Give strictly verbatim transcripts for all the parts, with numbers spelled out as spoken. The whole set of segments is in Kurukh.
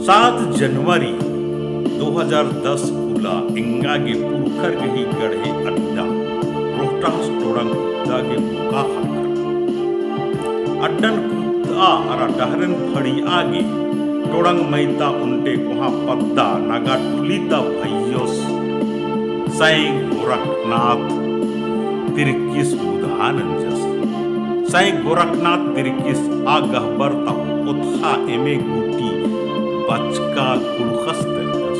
सात जनवरी दो हजार दस उल्ला एंगा गे पुरखर गही गढ़े अड्डा रोहतास टोड़ंग कुद्दा गे मोका ख़क्खरा। अड्डन कुद्दा अरा डहरेन फड़िया गे टोड़ंग मइय्याँ ओन्टे कोहाँ पद्दा नागाटोली ता भइयोस सैं गोरखनाथ तिर्कीस मुदहा नंजस। सैं गोरखनाथ तिर्कीस आ गहबर ता ओतख़ा एमे गूटी बचका कुँड़ुख़स तेंगदस।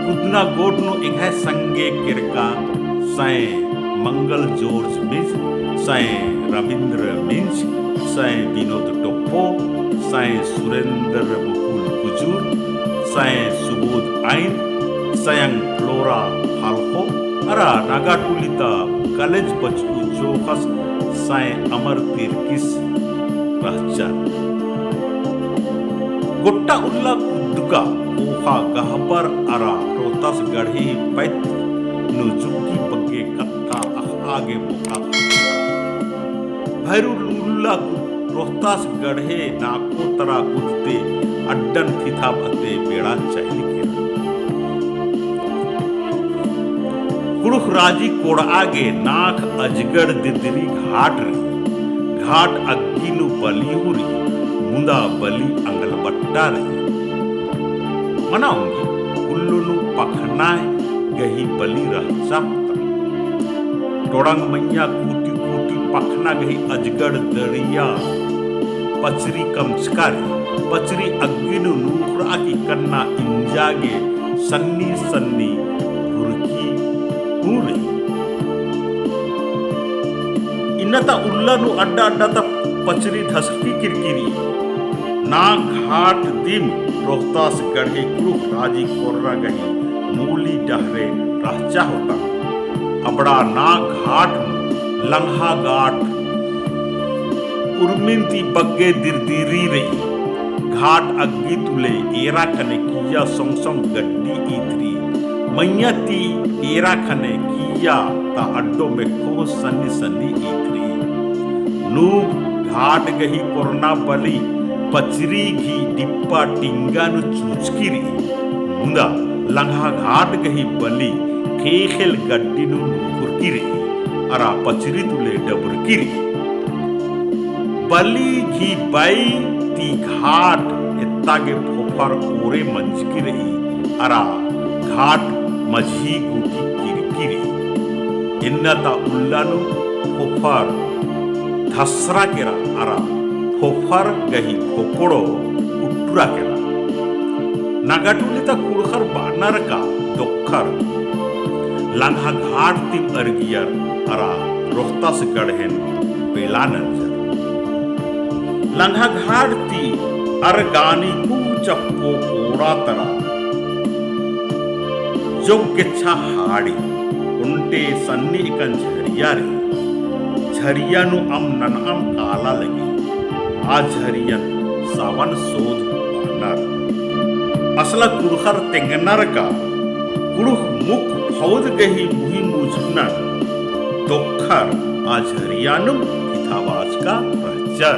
कुदना गोट नू एंग्है संगे केरका सैं मंगल जॉर्ज मिंज, सैं रविंद्र मिंज, सैं विनोद टोप्पो, सैं सुरेंद्र मुकुल कुजूर, सैं सुबोध आइन, सयं फ्लोरा फाल्को, अरा नागाटोली ता कॉलेज बचकु चोख़स सैं अमर तिर्कीस रहचर। गोट्टा उल्ला कुद्दका कोहा गहबर अरा रोहतास गढ़े पइत नू जुग्गी बग्गे कत्था अख़आ गे मोका। भैरू उल्ला कुद्द रोहतास गढ़े नाको तरा कुद्दते अड्डन फिथाबअते बेड़ा चइल केरा। कुँड़ुख़ राजी कोड़आ गे नाख़ अजगड़ दिदरी घाट रई। घाट अग्गी नू बली हूँ रई, मुदा बली अंगलबट्टा रई। मना ओंगी कुल्लो नू पखना गही बली रहचा होता। टोड़ंग मइय्याँ कूटी कूटी पखना गही अजगड़ दरिया पचरी कमचका रई। पचरी अग्गी नू नूखरआ की कन्ना इंजा गे सन्नी सन्नी भुरकी हूँ रई। इन्ना ता उल्ला नू अड्डा अड्डा ता पचरी धसकी किरकी रई। नाख़ घाट दिम रोहतास गढ़े कुँड़ुख़ राजी कोर्रा गही मूली डहरे रहचा होता। अबड़ा नाख़ घाट नू लंगहा घाट उर्मिन ती बग्गे दिरदिरी रई। घाट अग्गी तुले एरा खने किइय्या सोंग सोंग गड्डी ईतरी। मइय्याँ ती एरा खने किइय्या ता अड्डो मेक्खो सन्नी सन्नी ईतरी। नूब घाट गही कोरना बली पचरी गही डिप्पा टिंगा नू चूचकी रई। मुदा लंगहा घाट गही बली ख़ेख़ेल गड्डी नू नूखुरकी रई। अरा पचरी तुले डबरकी रई। बली गही बई ती घाट एत्ता गे फोफर ओरे मंजकी रई। अरा घाट मझी गूटी किरकी रई। इन्ना ता उल्ला नू फोफर धसरा केरा अरा फोफर गही फोकड़ो उट्टुरा केरा। नागाटोली ता कुँड़ुख़र बअनर का दोक्खर लंगहा घाट तिम अरगियर अरा रोहतास गढ़ेन बेला नंजर। लंगहा घाट ती अरगानी कुह चप्पो कोड़ा तरा जोग गेच्छा हाड़ी ओन्टे सन्नी एकन झरिया रई। झरिया नू अम्म ननअम काला लगी। आ झरियन सावन सोध बअनर। असला कुँड़ुख़र तेंगनर का कुँड़ुख़ मुख फौद गही मुही मुझनर दोक्खर आ झरिया नू फिथाबाचका रहचर।